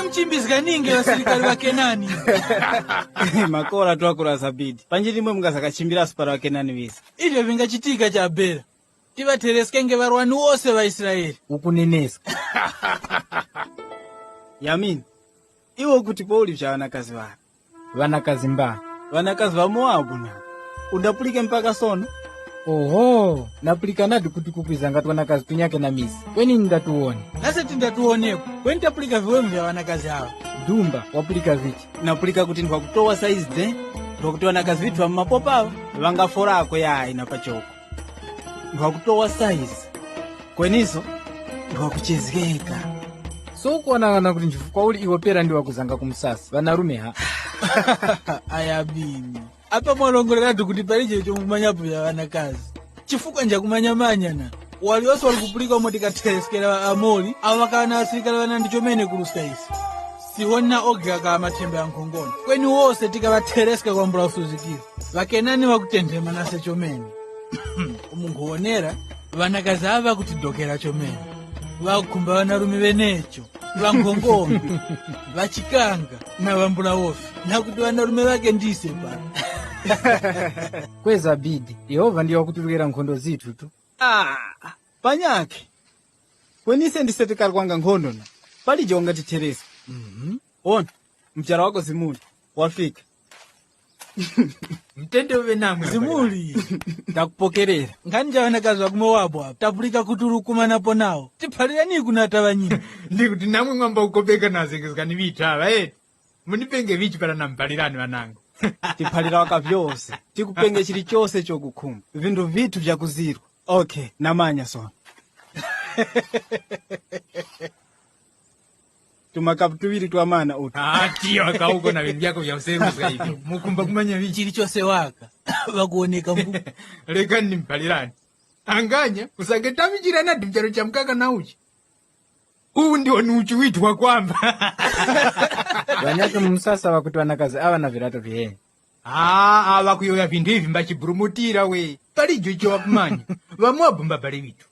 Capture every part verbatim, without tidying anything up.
Muchimbizganinge ŵasilikali ŵa Kenani. Makora twakura Zabidi. Panji limwe mungasakachimbiraso para ŵaKenani ŵiza. Ivyo vingachitika chabera. Tiŵathereskenge ŵarwani wose ŵa Israele. Ukuneneska. Yamini, iwe ukuti poli vya ŵanakazi ŵara? Ŵanakazi mbani? Ŵanakazi ŵa Mowabu na. Undapulike mpaka sono? Oho, napulikanadi kuti kukwizanga twanakazi tunyake na mise. Kweni ndatuwone. Nase tindatuwonepo. Kweni tapulika viweme vya ŵanakazi aŵa. Dumba, wapulika vichi? Napulika kuti ndwakutowa saizi de, ndwakuti ŵanakazi vithu ŵa mumapopa aŵa, ŵangaforako yayi na pachoko. Ndwakutowa saizi. Kwenizo, ndwakuchezgeka. So ukuwanang'ana kuti nchifukwa uli iwe pera ndi wakuzanga ku msasa, ŵanarume ha? Aya bini. Apa mwalongoleratu kuti palije icho mukumanyapo vya ŵanakazi. Chifukwa njakumanyamanya na. Waliyose wali kupulika umo tikathereskera ŵaAmori, abo ŵakaŵa na ŵasilikali ŵanandi chomene kuruska ise. Sihoni na Ogi ghakaŵa mathembe gha nkhongono. Kweni wose tikaŵathereska kwambula usuzikiro. ޣaKenani ŵakutenthema nase chomene. Umo nkhuwonera, ŵanakazi aŵa ŵakutidokera chomene. Ŵakukhumba ŵanarume ŵenecho, ŵankhongono, ŵachikanga, na ŵambula wofi. Nakuti ŵanarume ŵakhe ndise pano. Kweza bidi, Yehova ndiyo wakutirughira nkhondo zithu tu. Ah, panyakhe. Kweni ise ndise tikarwanga nkhondo na. Palije wangatitheresa. Mhm. Ona, muchara wako Zimuri wafika. Mtende uŵe namwe. Zimuri. Takupokerera. Nkhani ja ŵanakazi ŵa ku Mowabu apa. Tapulika kuti uli kumanapo nawo. Tiphalireni kunata ŵanyina. Ndikuti namwe mwamba kukopeka na ŵazengerekani ŵithu aŵa, eti? Munipenge vichi para namuphalirani ŵanangu? Tiphalira waka vyose. Tikupenge chilichose chokukhumba. Vinthu vithu vya kuzirwa. Okay, namanya sono. Tumakapu tuŵiri twa mana utu. Ah, tiyo akauko na vintu vyako vya useruska ivyo. Mukumba kumanya vichi? Chilichose waka. Ŵakuwoneka mbu. Lekani nimuphalirani. Anganya, usange taŵichira nadi mcharo cha mkaka na uchi. Uwu ndiwo ni uchi withu wakwamba. Ŵanyakhe mu msasa ŵakuti ŵanakazi aŵa na virato viheni. Ah, aŵa kuyowoya vinthu ivi mbachiburumutira we. Palijo icho ŵakumanya. །Ŵamowabu mbabali ŵithu.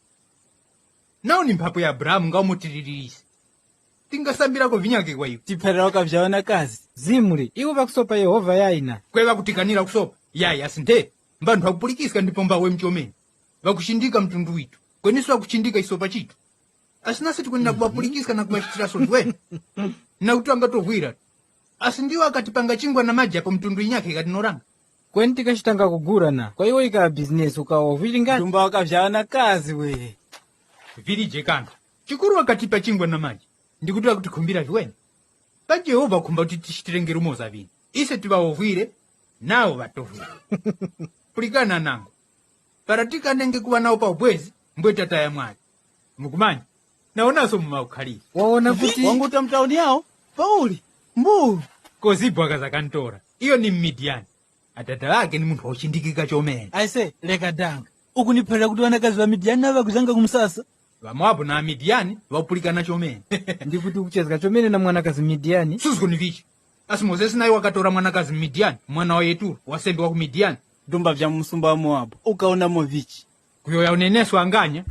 Nawo ni mphapu ya Abrahamu nga umo tiliri ise. Tingasambirako vinyakhe kwa iwo. Tiphalira waka vya ŵanakazi. Zimuri, iwo ŵakusopa Yehova yayi na? Kwe ŵakutikanira kusopa? Yayi, asi nde. Mba nthu ŵakupulikiska ndipo mba we mchomene. Ŵakuchindika mtundu withu. Kweneso ŵakuchindika chisopa chithu. Asi nase tikwenera kuŵapulikiska na kuŵachitira sontho wene. Na kuti ŵangatovwira. Asi ndiwo akatipanga chingwa na maji apo mtundu yinyakhe ikatinoranga. Kweni tikachitanga kugura na kwa iwo ikaŵa bizinesi ukawa uviri ngati. Dumba wakavya ŵanakazi we. Vilije kanthu. Chikuru wakatipa chingwa na maji. Ndi kuti ŵakutikhumbira viweme. Pa Jehova wakhumba kuti tichitirenge lumoza vini. Ise tiŵawovwire, nawo ŵatovwire. Pulikana nango. Para tikanenge kuŵa nawo pa ubwezi, mbwe tataya mwali. Mukumanya, nawonaso mumakukhalira. Wawona kuti wanguta mu tauni yawo? Pauli? Mbu! Kozibwa kazakantora. Iyo ni Mmidiyani. Adada ghakhe ni munthu wauchindikika chomene. Aise, reka danga. Ukuniphalira kuti ŵanakazi ŵa Midiyani navo ŵakuzanga ku msasa? Ŵamowabu na ŵaMidiyani ŵakupulikana chomene. Ndi kuti ukuchezga chomene na mwanakazi Mmidiyani? Suzgo ni vichi? Asi Mozesi nayo wakatora mwanakazi Mmidiyani, mwana wa Yeturo, wasembe wa ku Midiyani. Dumba vya mu msumba wa Mowabu, ukawonamo vichi? Kuyowoya unenesko anganya,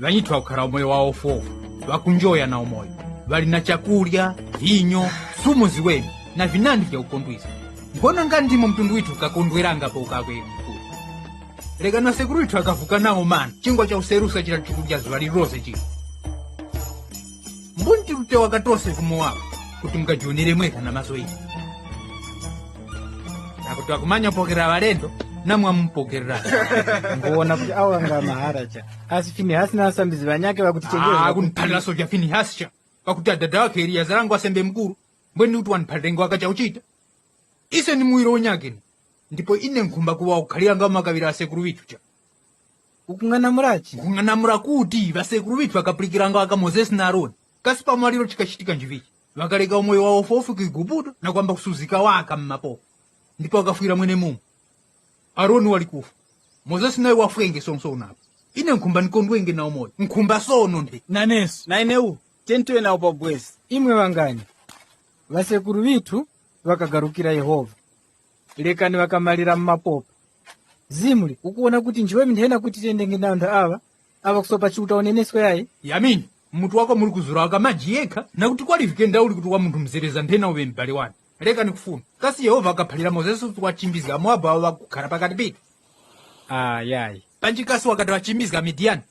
ŵanyithu ŵakukhara umoyo wa wofowofu, ŵakunjoya na umoyo, ŵali na chakurya, vinyo, sumu ziweme, na vinandi vyakukondwiska. Mbona nga ndimo mtundu withu ukakondweranga apo ukakwe mkuru? Reka na sekuru withu akavuka nawo mana, chingwa cha useruska chira tikurya zuŵa lililose chira. Mbuni tirutewa katose ku Mowabu, kuti mukajionere mwekha na maso inu. Pakuti wakumanya kupokerera ŵalendo, namwe mwamupokererani. Nguwona kuti awa nga mahara cha. Asi Finehasi na ŵasambizgi ŵanyakhe ŵakutichengera. Ah, kuniphaliraso vya Finehasi cha. Pakuti adada wakhe Eliyazara ngwa sembe mukuru, mbweni kuti waniphalirenge waka chakuchita? Ise ni muwiro unyakhe, ndipo ine nkhumba kuŵa wakukhalira nga makaŵira gha ŵasekuru ŵithu cha. Ukung'anamurachi? Nkung'anamura kuti ŵasekuru ŵithu ŵakapulikiranga waka Mozesi na Aroni. Kasi pa maliro chikachitika nchivichi? Ŵakareka umoyo wa wofowofi ku Eguputo na kwamba kusuzika waka mu mapopa. Ndipo ŵakafwira mwenemumo. Aroni wali kufwa. Mozesi nayo wafwenge sono sono apa. Ine nkhumba ndikondwenge na umoyo. Nkhumba sono ndhe. Naneso. Na inewu, tiyeni tiwe nawo pa ubwezi. Imwe ŵanganya. Ŵasekuru ŵithu ŵakagarukira Yehova. Rekani ŵakamalira mu mapopa. Zimuri, ukuwona kuti nchiweme nthena kuti tiyendenge na anthu aŵa, aŵa kusopa Chiuta unenesko yayi? Yamini, Mutu wako muli kuzura waka maji yekha, na kuti kwali vikenda uli kuti wa munthu mzereza nthena uŵe m'bale wane. Reka nikufuna. Kasi Yehova wakaphalira Mozesi kuti wachimbizga aMowabu awo ŵakukhara pakati petu? Ah, yayi. Panji kasi wakati wachimbizga aMidiyani?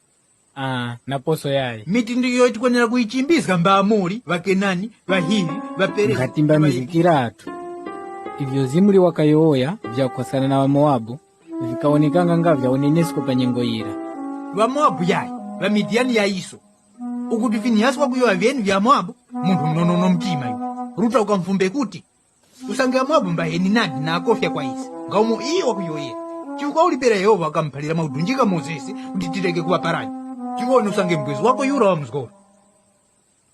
Ah, naposo yayi. Mitundu iyo tikwenera kuyichimbizga mba Amori, ŵaKenani, ŵaHivi, ŵaPerezi, ŵaYebusi. Ivyo Zimuri wakayowoya vyakukhwaskana na ŵaMowabu, vikawonekanga nga vya unenesko pa nyengo yira. །ޣaMowabu yayi, ŵaMidiyani yayiso. Ukuti Finehasi wakuyowoya vyeni vya Mowabu, munthu mnonono mtima iwe. Ruta ukamufumbe kuti, usange ŵaMowabu mbaheni nadi na akofya kwa ise, nga umo iyo wakuyowoyera. Chifukwa uli pera Yehova wakamuphalira mwakudunjika Mozesi kuti tireke kuŵaparanya. Tiwone usange mubwezi wako yura wamuzgora.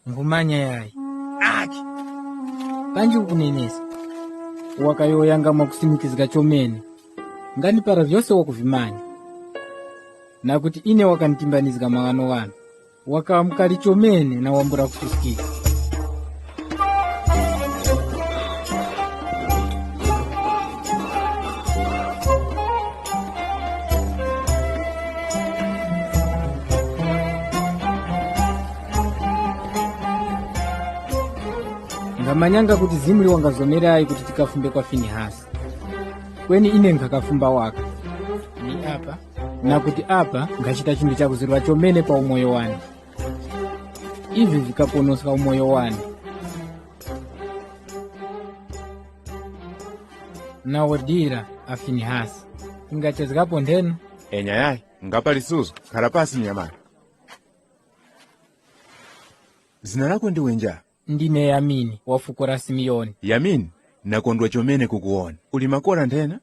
Nkhumanya yayi. Ati, panji ukuneneska, wakayowoyanga mwakusimikizga chomene, nga ndi para vyose wakuvimanya, na kuti ine wakanditimbanizga maghanoghano. Wakaŵa mukari chomene na wambula kususkika. Nkhamanyanga kuti Zimuri wangazomerayi kuti tikafumbe kwa Finehasi. Kweni ine nkhakafumba waka. Ni apa. Na kuti apa nkhachita chinthu chakuzirwa chomene pa umoyo wane. Ivi vikaponoska umoyo wane. Na wodira, a Finehasi, tingachezgapo ntheno? Enya yayi, ngapali suzo, khara pasi mnyamata. Zina lako ndiwe nja? Ndine Yamini, wa fuko la Simiyoni. Yamini, nakondwa chomene kukuwona. Uli makora nthena?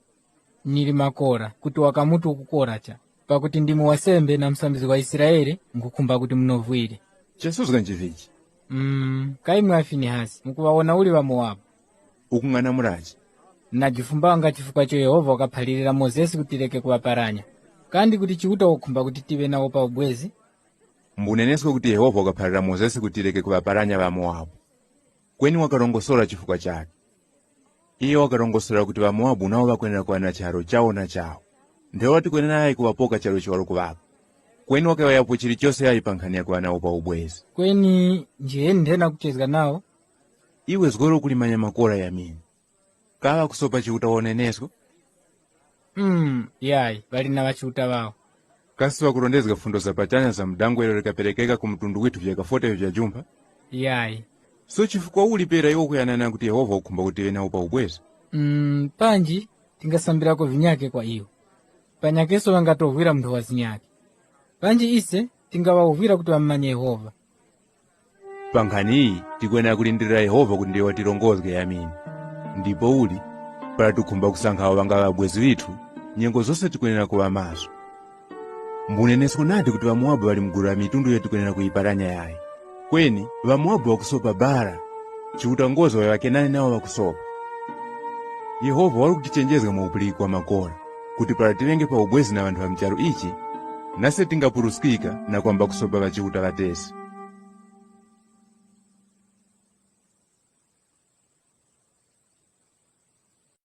Nili makora, kuti wakamutu ukukora cha. Pakuti ndimi wasembe na musambizgi wa Israele, nkhukhumba kuti munovwire. Chasuzga nchivichi? Mm, kaimwe a Finehasi, mukuŵawona uli ŵaMowabu? Ukung'anamulanji? Najifumbanga chifukwa icho Yehova wakaphalirira Mozesi kuti tireke kuŵaparanya. Kandi kuti Chiuta wakukhumba kuti tiŵe nawo pa ubwezi? Mbunenesko kuti Yehova wakaphalira Mozesi kuti tireke kuŵaparanya ŵaMowabu. Kweni wakarongosora chifukwa chakhe. Iyo wakarongosora kuti ŵaMowabu nawo ŵakwenera kuŵa na charu chawo na chawo. Ntheura tikwenerayi kuŵapoka charu chiwaro kuŵako. Kweni wakayowoyapo chilichose yayi pa nkhani ya kuŵa nawo pa ubwezi. Kweni njiheni nthena kuchezga nawo? Iwe zgoro ukulimanya makora Yamini. Kaŵa kusopa Chiuta wa unenesko? Mm, yayi, ŵali na ŵachiuta ŵawo. Kasi ŵakurondezga fundo za pachanya za mu dangwe ilo likaperekeka ku mtundu withu vyaka forty vya jumpha? Yayi. So chifukwa uli pera iwo kuyanana kuti Yehova wakukhumba kuti tiŵe nawo pa ubwezi? Mm, panji tingasambirako vinyakhe kwa iwo. Panyakeso ŵangatovwira munthu wa zinyakhe. Panji ise tingaŵauvwira kuti ŵamumanye Yehova. Pa nkhani iyi, tikwenera kulindirira Yehova kuti ndiyo watirongozge yamini. Ndipouli, para tikukhumba kusankha awo ŵangaŵa ŵabwezi ŵithu, nyengo zose tikwenera kuŵa maso. Mbunenesko nadi kuti ŵaMowabu ŵali mu gulu la mitundu iyo tikwenera kuyiparanya yayi. Kweni, ŵaMowabu ŵakusopa bara, Chiuta ngozi wayo ŵaKenani nawo ŵakusopa. Yehova wali kutichenjezga mwa upuliki wa makora, kuti para tiŵenge pa ubwezi na ŵanthu ŵa mu charu ichi, nase tingapuruskika na kwamba kusopa ŵachiuta ŵatesi.